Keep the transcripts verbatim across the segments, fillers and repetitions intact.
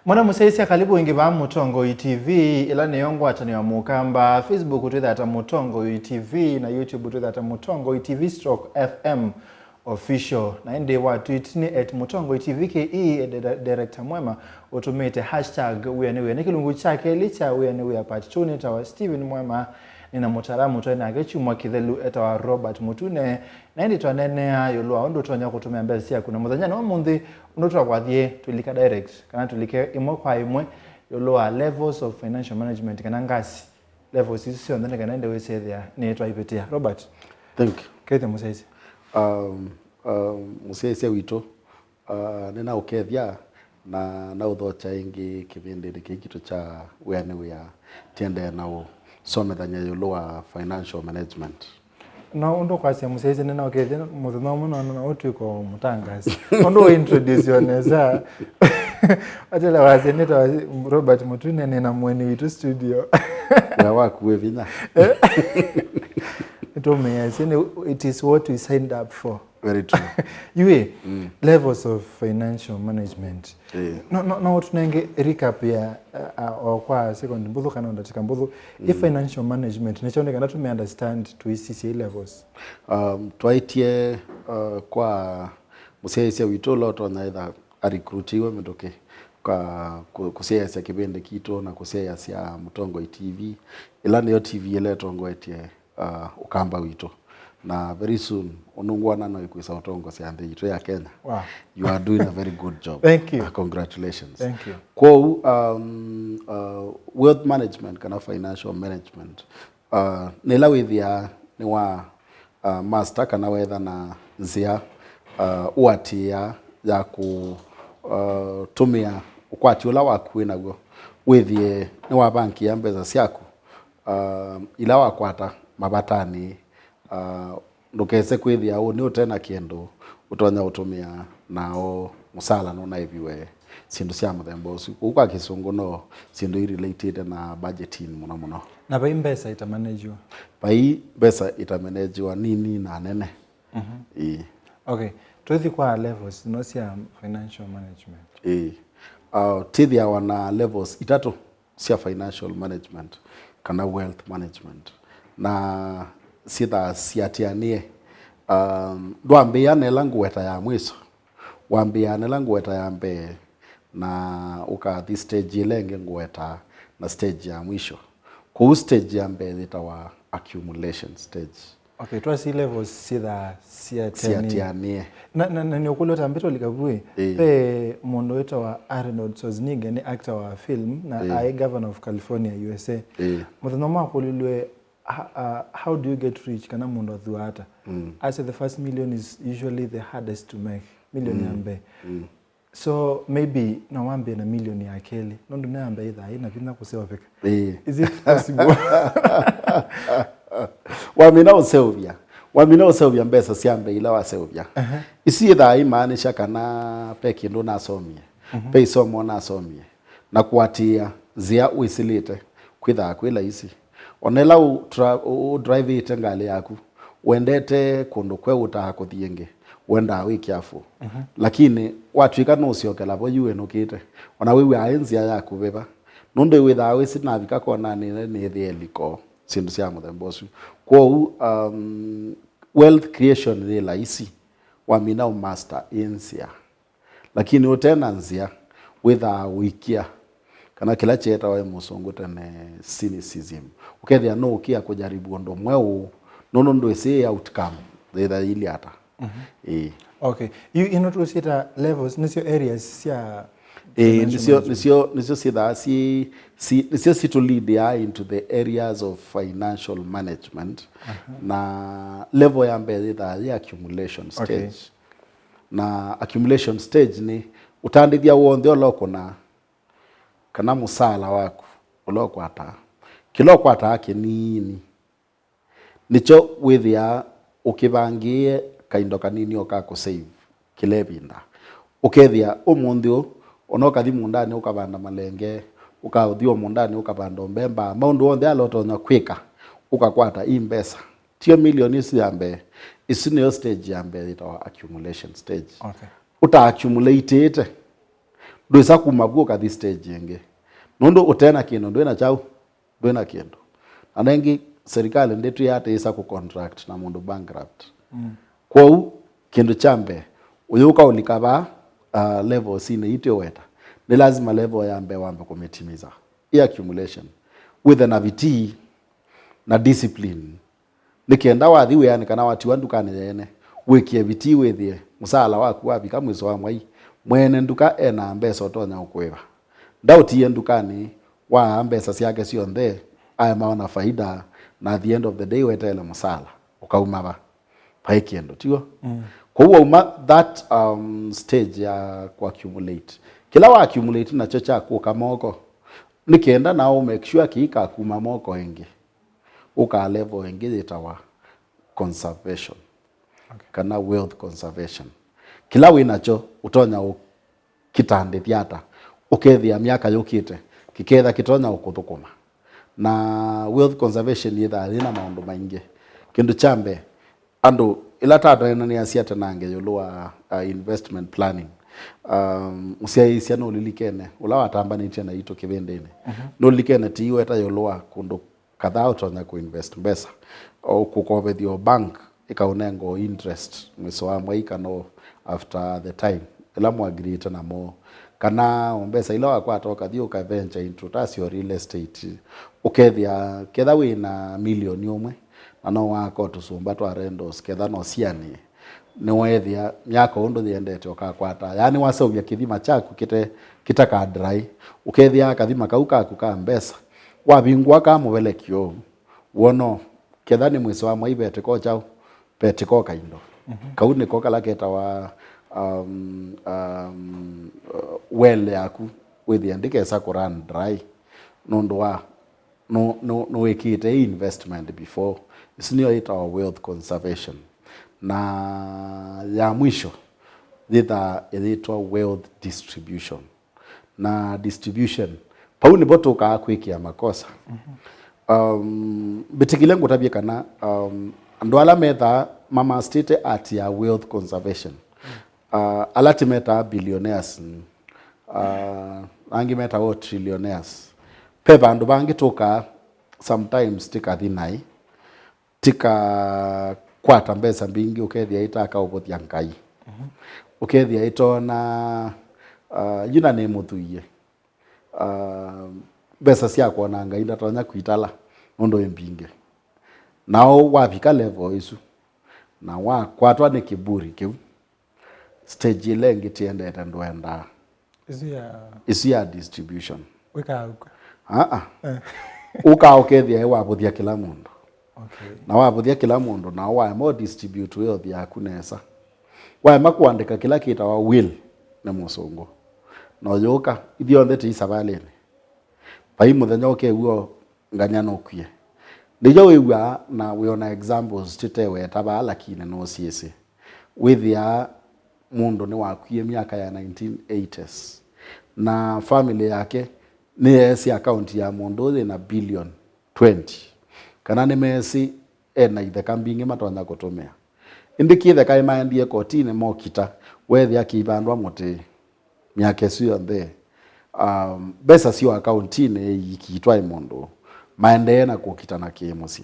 Mwana mũsyaĩĩsya, kalibu ĩngĩ vaa Mũtongoi T V, ĩla nĩyo ngwatanĩo ya Mũkamba. Facebook twĩthata Mũtongoi T V, na YouTube twĩthata Mũtongoi T V stroke F M official. Na ĩndĩ wa tweet nĩ at Mũtongoi T V K E, e, di-, director Mwema ũtũmĩte hashtag wĩa nĩ wĩa. Nĩ kĩlungu kya kelĩ kya wĩa nĩ wĩa part two. Nĩtawa Steven Mwema, nĩ na mũtaalamu twaĩ nake kyumwa kĩthelu etawa Robert Mũtune. Na ĩndĩ twaneenea ĩũlũ wa ũndũ ũtonya kũtũmĩa mbesa syaku. Na mũthenya nĩ wa ũmũnthĩ, ũndũ twakwathie, tũlika direct, kana tũlike ĩmwe kwa ĩmwe ĩũlũ wa levels of financial management, kana ngasi, levels isu syonthe, nĩ kana ĩndĩ wĩsethĩa nĩ twaivĩtĩa. Robert, Thank you. Kethĩa mũsyaĩĩsya. Um, um, mũsyaĩĩsya witũ, uh, nĩnaũkethya na naũthokya ĩngĩ kĩvĩndĩnĩ kĩĩ kitũ kya wĩa nĩ wĩa, tiendee na ũsomethany'a ĩũlũ wa financial management. No ũndũ kwasya mũsyaĩĩsya nĩnaũkethya mũthenya ũmwe no, no, no ũtw'ĩka o mũtangaasi. Ũndũ ũintroduce o nesa. Atela wasya nĩtawa Robert Mũtune, nĩ na mũeni witũ studio. Wĩa waku wĩ vinya. Nĩtũmĩasya nĩ, it is what we signed up for. Very true. Yu ĩ, Mm. levels of financial management. Eh. No, no, no ũtũnenge recap ya, uh, uh, o kwa second mbũthũ kana o ndatĩka mbũthũ. Ĩ Mm. financial management nĩkyo nĩ kana tũmĩ understand tũisisye i levels. Um, twaĩtye, uh, kwa mũsyaĩĩsya witũ ũla ũtonya ĩtha arecruitiwe mĩtũkĩ kwa kũ-, kũsyaĩasya kĩvĩndĩ kitũ na kũsyaĩasya Mũtongoi T V, ĩla nĩyo T V ĩla ĩtongoetye, uh, Ũkamba witũ. Na very soon, ũnũngwana no ĩkwĩsa ũtongosya nthĩ yitũ ya Kenya. Wow. You are doing a very good job. Thank you. Uh, congratulations. Thank you. Kwoou, um, uh, wealth management kana financial management, uh, nĩ ĩla wĩthĩaa nĩ wa, uh, master kana wetha na nzĩa, uh, ũatĩĩa ya kũ, uh, tũmĩa ũkwati ũla waku wĩ naw'o, wĩthĩe nĩwavangĩĩa mbesa syaku, uh, ila wakwata mavatanĩ, uh, ndũkese kwĩthĩa ũnĩ ũte na kĩndũ ũtonya ũtũmĩa, nao mũsala nũnaĩviwe syĩndũ sya mũthemba ũsu. Kũu kwa kĩsũngũ no syĩndũ i related na budgeting mũno mũno. Na vai mbesa itamanejiwa? Vai mbesa itamanejiwa nini na nene. Mhm. Ĩĩ. Okay. Twĩthi kwa levels no sya financial management. Ĩĩ. Uh, tĩthĩawa na levels itatũ sya financial management kana wealth management, na syĩthaa siatĩanĩe. Um, ndwambĩĩa na ĩla ngũweta ya mwĩso, wambĩĩa na ĩla ngũweta ya mbee, na ũkathi stage ĩla ĩngĩ ngũweta na stage ya mwisho. Kũu stage ya mbee yĩtawa accumulation stage. Okay, twasi levels syĩthaa siatĩanĩe. Siatĩanĩe. Na, na, na nĩũkũlya ũtambĩte ũlika vu ĩ, Ĩĩ. Ve mũndũ wĩtawa Arnold Schwarzenegger, nĩ actor wa film, na Ĩĩ. Aĩ governor of California, U S A. Ĩĩ. Mũthenya ũmwe akũlilwe, "Ha-, uh, how do you get rich?" Kana mũndũ athuaa ata? Mm. Asya, "The first million is usually the hardest to make." Million ya Mm. mbee. Mm. So maybe no wambĩe na million ya kelĩ, nũndũ nĩ ya mbee ĩthaa ĩna vinya kũseũvĩka. Ĩĩ. Is it possible? Wamina ũseũvya, wamina ũseũvya mbesa sya mbee ila waseũvya. Aha. Isu ĩthaa imaanisha kana ve kĩndũ nasomie, Mhm. ve isomo nasomie, na kũatĩĩa nzĩa wĩsĩlĩte kwĩthaa kwĩ laisi. Ona ĩla ũ-, tra-, ũ-, ũdriveĩte ngalĩ yaku, wendete kũndũ kweũtaa kũthi ĩngĩ, wendaa wĩ careful. Mhm. Lakini watw'ĩka nũsyokela vo yu wĩnũkĩte, ona wĩw'aa ĩ nzĩa yaku veva, nũndũ wĩthaa wĩsĩ navika konanĩ nĩthĩe liko, syĩndũ sya mũthemba ũsu. Kwoou, um, wealth creation yĩ laisi wamina ũmaster ĩ nzĩa. Lakini ũte na nzĩa, wĩthaa ũikia, kana kĩla kyeetawa ĩ mũsũngũ tene cynicism. Ũkethĩa nũũkĩa kũjaribu ũndũ mweũ, nũndũ ndwĩsĩ outcome yĩtha yĩilyĩ ata. Mhm. Ĩĩ. Okay. Yu ino tũsyĩta levels, nĩsyo areas sya Ĩĩ, financial nĩsyo, management. Nĩsyo, nĩsyo syĩthaa si, si, nĩsyo situleadia into the areas of financial management. Aha. Na level ya mbee yĩthaa yĩ accumulation Okay. stage. Na accumulation stage nĩ ũtandĩthya w'onthe ũla ũkũnaa, kana mũsaala waku ũla ũkwataa. Kĩla ũkwataa kĩnini, nĩkyo wĩthĩaa ũkĩvangĩĩe kaindo kanini o ka kũsave kĩla ĩvinda. Ũkethĩa ũmũnthĩ ũũ, ona ũkathi mũũndanĩ ũkavanda malenge, ũkathi o mũũndanĩ ũkavanda ũmbemba, maũndũ onthe ala ũtonya kwĩka, ũkakwata i mbesa. Tiyo milioni ĩsu ya mbee, ĩsu nĩyo stage ya mbee yĩtawa accumulation stage. Okay. Ũta accumulateĩte, Ndwĩsa kuma vu ũkathi stage ĩngĩ. Nũndũ ũte na kĩndũ, ndwĩ na kyaũ? Ndwĩ na kĩndũ. Na nengĩ, serikali ndĩtwĩatĩĩsa kũ contract na mũndũ bankrupt. Mm. Kwoou, kĩndũ kya mbee, ũyũka ũlika vaa, uh, levelsinĩ ii twĩweta, nĩ lazima level ya mbee wambe kũmĩtimiza. Ĩ accumulation. Wĩthe na vitii na discipline. Nĩ kenda wathi wĩanĩ kana watiwa ndukanĩ yeene, wĩkĩe vitii wĩthĩe mũsaala waku wavika mwĩso wa mwai, mwene nduka ena mbesa ũtonya ũkũĩva. Ndaũtie ndukanĩ, waa mbesa syake syonthe, aema ona faida, na at the end of the day weteele mũsaala, ũkauma va? Vai kĩndũ, tiw'o? Mm. Kwoou wauma that, um, stage ya kũ accumulate, kĩla wa accumulate nakyo kya kũka moko, nĩ kenda nao make sure kĩikakuma moko ĩngĩ, ũkaa level ĩngĩ yĩtawa conservation, okay, kana wealth conservation. Kĩla wĩ nakyo ũtonya ũkitandĩthya ata, ũkethĩa myaka yũkĩte kĩketha kĩtonya ũkũthũkũma. Na wealth conservation yĩthaa yĩna maũndũ maingĩ. Kĩndũ kya mbee, andũ, ĩla tatweenanĩasya tenange ĩũlũ wa, uh, investment planning, um, mũsyaĩĩsya nũlilikene, ũla watambanĩtye naitũ kĩvĩndĩnĩ, mhm, nũlilikene tiiweta ĩũlũ wa kũndũ kadhaa ũtonya kũinvest mbesa, o kũkovethya o bank ĩkaũnenga o interest mwĩso wa mwai kana o after the time ĩla mũagreete namo, kana o mbesa ila wakwata ũkathi ũka venture into ta syo real estate, ũkethĩa ketha wĩ na milioni ũmwe na no waka o tũsũmba twa rentals ketha no sianĩe, nĩweethĩa myaka ũndũ yĩendete ũkakwata. Yaani waseũvya kĩthima kyaku kĩte, kĩtaka dry, ũkethĩa kathima kau kaku ka mbesa wavingũa ka mũveleki ũu, wona ketha nĩ mwĩso wa mwai vetĩko kyaũ, vetĩko kaindo. Mhm. Kau nĩko kala ketawa, um, um, uh, well yaku wĩthĩa ndĩkesa kũ run dry nũndũ wa nũ-, nũ-, nũĩkĩte investment before. Ĩsu nĩyo yĩtawa wealth conservation. Na ya mwisho yĩthaa ĩyĩtwa wealth distribution. Na distribution, pau nĩvo tũkaa kwĩkĩa makosa. Mhm. Um, mbĩtĩkĩle ngũtavye kana, um, andũ ala methaa mamastĩte art ya wealth conservation, uh, ala tĩmetaa billionaires, uh, angĩ metawa trillionaires. Pe vandũ vangĩ tũkaa sometimes tĩkathi naĩ, tĩkakwata mbesa mbingĩ, ũkethĩa ĩtakaũvũthya Ngai. Mhm. Ũkethĩa ĩtoona, uh, yina nĩ mũthũie. Uh, mbesa sya kwona Ngai ndatonya kwitala nũndũ ĩ mbingĩ. Nao wavika level ĩsu, na wakwatwa nĩ kĩburi kĩu, stage ĩla ĩngĩ tiendete ndwendaa. Ĩsu ya ĩsu ya distribution. Wĩkaa ũka. Aa. Eh. Ũkaa ũkethĩa wavũthya kĩla mũndũ. Okay. Na wavũthya kĩla mũndũ, na waema distribute wealth yaku nesa. Waema kũandĩka kĩla kĩtawa will nĩ mũsũngũ. Na ũyũka, ithyonthe tĩ savalĩnĩ. Vai mũthenya ũkew'a nganya nũkwie. Nĩyo wĩw'aa na wĩona examples tĩteweta vaa, lakini nũsyĩsĩ. Wĩthĩaa mũndũ nĩwakwie myaka ya nineteen eighties, na family yake nĩyeesĩ account ya mũndũ ũyũ yĩna billion twenty, kana nĩmeesĩ ena itheka mbingĩ matonya kũtũmĩa. Ĩndĩ kĩtheka ĩmaendie kotinĩ mokita, weethĩa kĩivandwa mũtĩ. Myaka ĩsu yonthe, um, mbesa syo akauntinĩ iikitwa ĩ mũndũ, maendee na kũkitana kĩ mũsyĩ.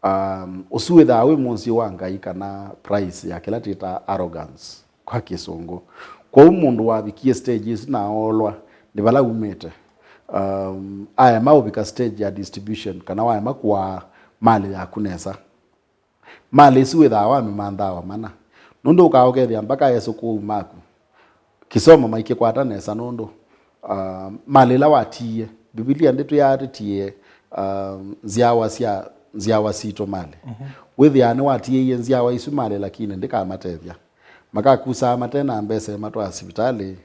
Um, ũsu wĩthaa wĩ mũsyĩ wa Ngai, kana price ya kĩla twĩtaa arrogance kwa Kĩsũngũ. Kwoou mũndũ wavikie stage ĩsu na oolwa nĩ vala umĩte. Um, aema ũvika stage ya distribution, kana waema kũaa malĩ yaku nesa. Malĩ ĩsu wĩthaa wamĩmanthaa o mana, nũndũ ũkaa ũkethĩa mbaka esũkũu maku kĩsomo maikĩkwata nesa, nũndũ, ah, malĩ ĩla watiie, Mbivilia ndĩtwĩaa tũtiĩe, ah, nzyawa sya, nzyawa sitũ malĩ. Mhm. Wĩthĩaa nĩwatiĩie nzyawa isu malĩ, lakini ndĩkamatethya. Makakusaa mate na mbesa ĩmatwaa sivitalĩ,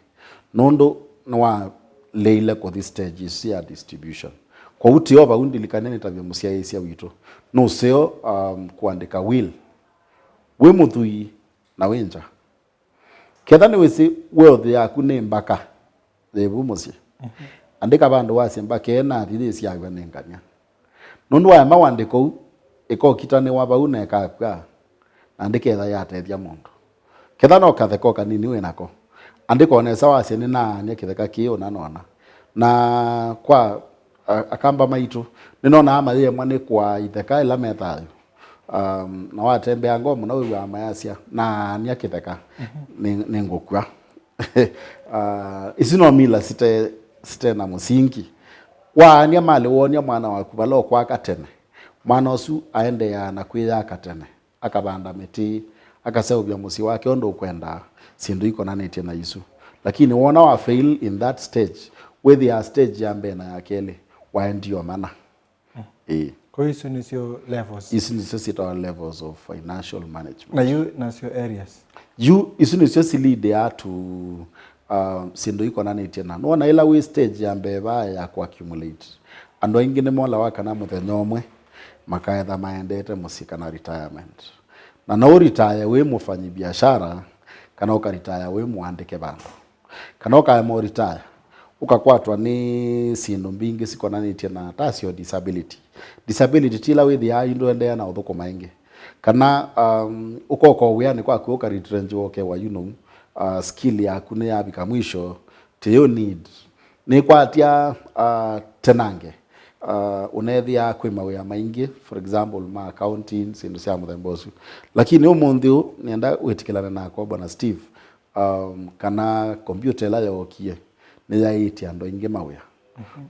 nũndũ nĩwaleile kũthi stage ĩsu ya distribution. Kwoou tĩ o vau ndilikane nĩtavye mũsyaĩĩsya witũ nũseo, um, kũandĩka will wĩ mũthwii na wĩ ngya. Ketha nĩwĩsĩ wealth yaku nĩ mbaka yĩ vu mũsyĩ, mhm, andĩka vandũ wasye, mbaka ĩĩ nathi yĩsyaw'a nĩ ngany'a. Nũndũ waema wandĩka ũu, ĩkokitanĩwa vau na ĩkakw'a, na ndĩketha yatethya mũndũ. Ketha no katheko kanini wĩ nako, Andĩko nesa wasya nĩnaany'a kĩtheka kĩĩ ũnanona. Na kwa a- akamba maitũ, nĩnonaa mayĩemwa nĩ kũaa itheka ĩla me thayũ. Um, na watembea ngoo mũno wĩw'aa mayasya, "Naany'a kĩtheka, nĩ- nĩngũkw'a." Uh, isu no mila site, site na mũsingi. Waany'a malĩ woony'a mwana waku vala ũkwaka tene, mwana ũsu aendeeaa na kwĩyaka tene, akavanda mĩtĩ, akaseũvya mũsyĩ wake ũndũ ũkwendaa, syĩndũ ikonanĩtye na isu. Lakini wona wa fail in that stage, wĩthĩaa stage ya mbee na ya kelĩ, waendie ũmana. Ĩĩ. Kwa hiyo isu nĩsyo levels. Isu nĩsyo syĩtawa levels of financial management. Na yu nasyo areas. Yu, isu nĩsyo si lead ya to, uh, syĩndũ ikonanĩtye na. Nĩwona ĩla wĩ stage ya mbee vaa ya kũaccumulate, andũ aingĩ nĩmolawa kana mũthenya ũmwe makaetha maendete mũsyĩ kana retirement. Na no ũritaye wĩ mũfanyi biashara, kana ũkaritaya wĩ mũandĩke vandũ. Kana ũkaema ũritaya, ũkakwatwa nĩ syĩndũ mbingĩ sikonanĩtye na ta syo disability. Disability ti ĩla wĩthĩaa yu ndũendeea na ũthũkũma ĩngĩ. Kana, um, ũkoka wĩanĩ kwaku ũkaretrenchiwa ũkewa, you know, uh, skill yaku nĩyavika mwisho, tĩyũ need. Nĩkwatya, uh, tenange. Uh, ũnethĩa kwĩ mawĩa maingĩ, for example, ma accounting, syĩndũ sya mũthemba ũsu. Lakini ũmũnthĩ ũũ, nĩenda wĩtĩkĩlane nakwa, Bwana Steve, um, kana kompyuta ĩla yookie nĩyaĩtye andũ aingĩ mawĩa.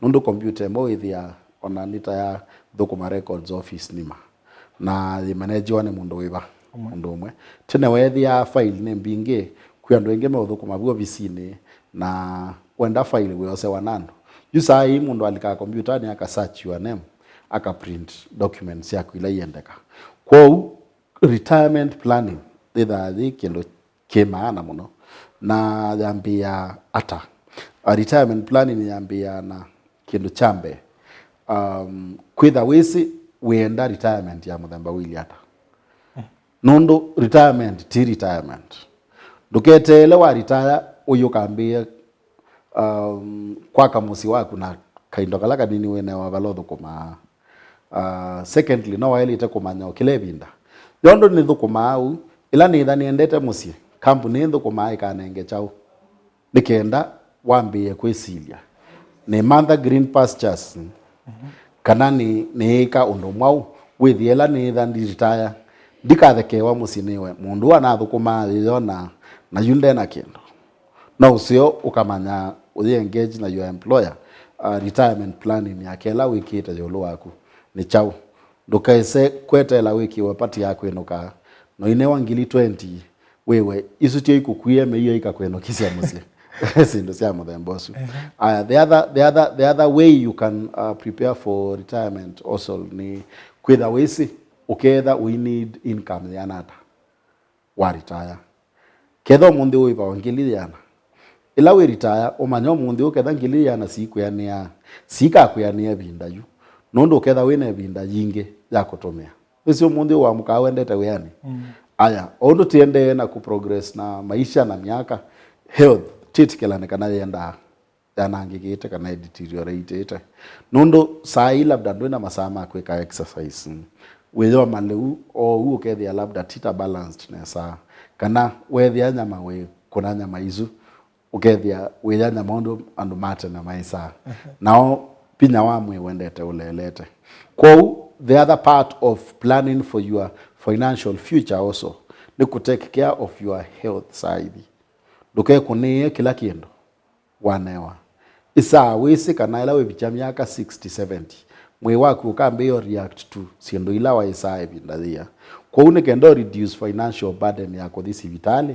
Nũndũ kompyuta ĩmwe wĩthĩa ona nĩ ta ya thũkũma records office nima, na yĩmanejiwa nĩ mũndũ wĩva? Mũndũ ũmwe. Tene weethĩaa file nĩ mbingĩ, kwĩ andũ aingĩ meũthũkũma vu ofisinĩ, na wenda file wĩosewa na andũ. Yu saa ii mũndũ alikaa kompyutanĩ, aka search your name, aka print documents syaku ila iendeka. Kwoou, retirement planning yĩthaa yĩ kĩndũ kĩ maana mũno. Na yambĩĩa ata? A, retirement planning yambĩĩa na kĩndũ kya mbee, um, kwĩtha wĩsĩ wĩenda retirement ya mũthemba ũilyĩ ata. Nũndũ retirement ti retirement. Ndũketeele wa retire ũyũ ũkambĩĩe, um, kwaka mũsyĩ waku na kaindo kala kanini wĩnewa vala ũthũkũmaa. Uh, secondly, no waĩlĩte kũmanya o kĩla ĩvinda. Yondũ nĩthũkũmaa ũu, ĩla nĩtha nĩendete mũsyĩ, kambuni ĩthũkũmaa ĩkanenge kyaũ? Nĩ kenda wambĩĩe kwĩsilya, nĩmantha green pastures, kana nĩ, nĩĩka ũndũ mwaũ? Wĩthĩe ĩla nĩtha ndiritaya, ndikathekeewa mũsyĩ nĩwe mũndũ ũũ anathũkũmaa yĩyona, na yu ndena kĩndũ. No ũseo ũkamanya ũyĩ engage na your employer, uh, retirement planning yake ĩla wĩkĩte ĩũlũ waku nĩ kyaũ. Ndũkese kweteela wĩkĩwe pati ya kwĩnũka, no inewa ngili twenty, wĩwe isu tyo ikũkuie mĩio ikakwĩnũkisya mũsyĩ. Syĩndũ sya mũthemba ũsu. Aya, the other, the other, the other way you can, uh, prepare for retirement also nĩ kwĩtha wĩsĩ ũketha ũi need income yĩana ata wa retire. Ketha ũmũnthĩ ũĩvawa ngili yĩana, ĩla wĩ retire, ũmanya ũmũnthĩ ũketha ngili yĩana siikwĩanĩa, siikakwĩanĩa ĩvinda yu, nũndũ ũketha wĩna ĩvinda yingĩ ya kũtũmĩa. Wĩsĩ ũmũnthĩ ũamũkaa wendete wĩanĩ. Aya, o ũndũ tĩendee na kũ progress na maisha na myaka, health, twĩtĩkĩlane kana yendaa yanangĩkĩte kana ĩdeterioratĩte. Nũndũ saa ii labda ndwĩ na masaa ma kwĩka exercise. Wĩyoma lĩu, oou ũkethĩa labda ti ta balanced nesa. Kana weethĩa nyama wĩkũna nyama isu, ũkethĩa wĩya nyama ũndũ andũ ma tene maĩsaa. Nao vinya wa mwĩĩ wendete ũleelete. Kwoou, the other part of planning for your financial future also nĩ kũ take care of your health saa ithi. Ndũkekũnĩĩe kĩla kĩndũ wanewa. Ĩsaa wĩsĩ kana ĩla wĩvikya myaka sixty, seventy, mwĩĩ waku ũkambĩĩa react to syĩndũ ila waĩsaa ĩvinda yĩĩa. Kwoou nĩ kenda ũ reduce financial burden ya kũthi sivitalĩ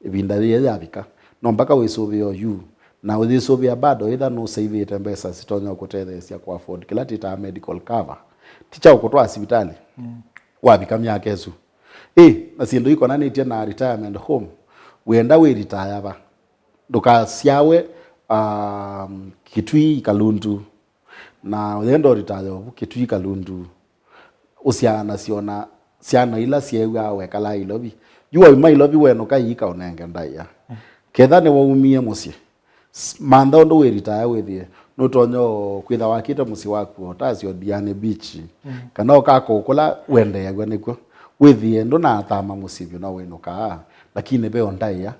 ĩvinda yĩĩa yavika, no mpaka wĩsũvĩe oyu, na ũyĩsũvĩa bado ĩtha nũseivĩte mbesa sitonya kũtetheesya kũ afford kĩla tĩtaa medical cover. Ti kyaũ kũtwaa sivitalĩ wavika myaka ĩsu. Ĩ, na syĩndũ ikonanĩtye na retirement home, wĩenda wĩ retire va? Ndũkasyawe, um, Kitui Kalundu, na ũyenda ũritaya ovu Kitui Kalundu, ũsyaanasya na syana ila syeew'aa wekalaa Ilovi. Yu wauma Ilovi wenũka iika ũnenge ndaĩa. Ketha nĩwaumie mũsyĩ, s- mantha ũndũ wĩritaya wĩthĩe nũtonya o kwĩtha wakĩte mũsyĩ waku o ta asyo Diani Beach, kana ũkaka o kũla wendeeaw'a nĩkw'o. Wĩthĩe ndũnathama mũsyĩ vyũ na wĩnũkaa, lakini ve o ndaĩa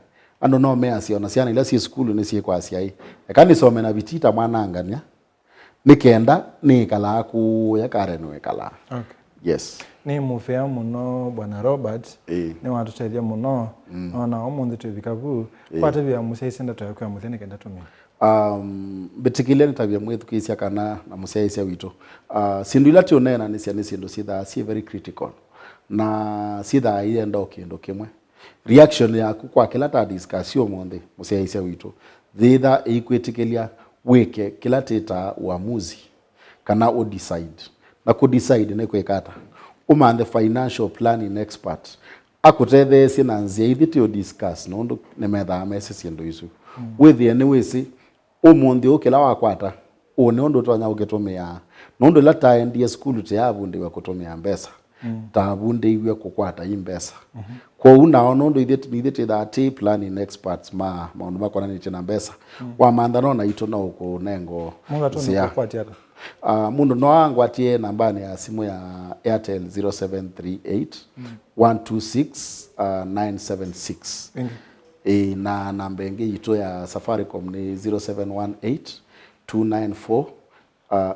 Andũ no measya ona syana ila syĩ sukulu nĩsyĩkwasya ĩ, eka nĩsome na vitii ta mwana angania, nĩ kenda nĩĩkalaa kũũya Karen wĩkalaa. Okay. Yes. Nĩ mũvea mũno, Bwana Robert. Ĩĩ. Nĩwatũtethya mũno. Mm. Nona ũmũnthĩ twĩvika vu. Ĩĩ. Kwatavya mũsyaĩĩsya ndeto yaku ya mũthya nĩ kenda tũmĩe. Um, mbĩtĩkĩlya nĩtavye mwĩthukĩĩsya kana na mũsyaĩĩsya witũ. Uh, syĩndũ ila tũũneena nĩ sya, nĩ syĩndũ syĩthaa syĩ very critical. Na syĩthaa ienda o kĩndũ kĩmwe. Reaction yaku kwa kĩla ta discuss ũmũnthĩ, mũsyaĩĩsya witũ, yĩtha ĩikwĩtĩkĩlya wĩke kĩla tĩtaa uamuzi, kana ũ decide. Na kũ decide nĩ kwĩka ata? Ũmanthe financial planning expert akũtetheesye na nzĩa ithi tĩ ũ discuss, nũndũ nĩmethaa mesĩ syĩndũ isu. Mm. Wĩthĩe nĩwĩsĩ ũmũnthĩ ũũ kĩla wakwata, ũũ nĩ ũndũ ũtonya ũkĩtũmĩaa. Nũndũ ĩla taendie sukulu tĩavundĩwe kũtũmĩa mbesa, mm, tavundĩiw'e kũkwata i mbesa. Mhm. Kwoou nao nũndũ ithyĩ, ithyĩ twĩthaa tĩ planning experts ma maũndũ makonanĩtye na mbesa, mm, wamantha no naitũ no ũkũnengo. Mũndũ atũmĩa nzĩa kũkwatya ata? Ah, mũndũ no angwatie nambanĩ ya simũ ya Airtel zero seven three eight, one two six, uh, nine seven six. Ĩngĩ. Ĩĩ, na namba ĩngĩ yitũ ya Safaricom nĩ zero seven one eight two nine four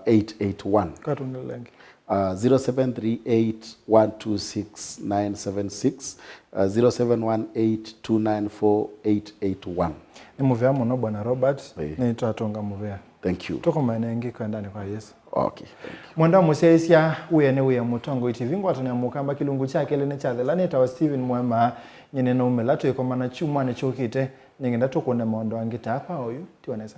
eight eight one. Katũngĩlĩle ĩngĩ. Uh, zero seven three eight one two six nine seven six, uh, zero seven one eight two nine four eight eight one. Nĩ mũvea mũno, Bwana Robert. Ĩĩ. Nĩtwatũnga mũvea. Thank you. Tũkomane ĩngĩ kwendanĩ kwa Yesũ. Okay, thank you. Mwenda mũsyaĩĩsya, wĩa nĩ wĩa, Mũtongoi T V, ngwatanĩo ya Mũkamba kĩlungu kya kelĩ nĩkyathela. Nĩtawa Stephen Mwema, nyie nĩnaumĩla. Twĩkomana kyumwanĩ kyũkĩte, nĩngenda tũkũne maũndũ angĩ ta apa oyu. Tiwa nesa.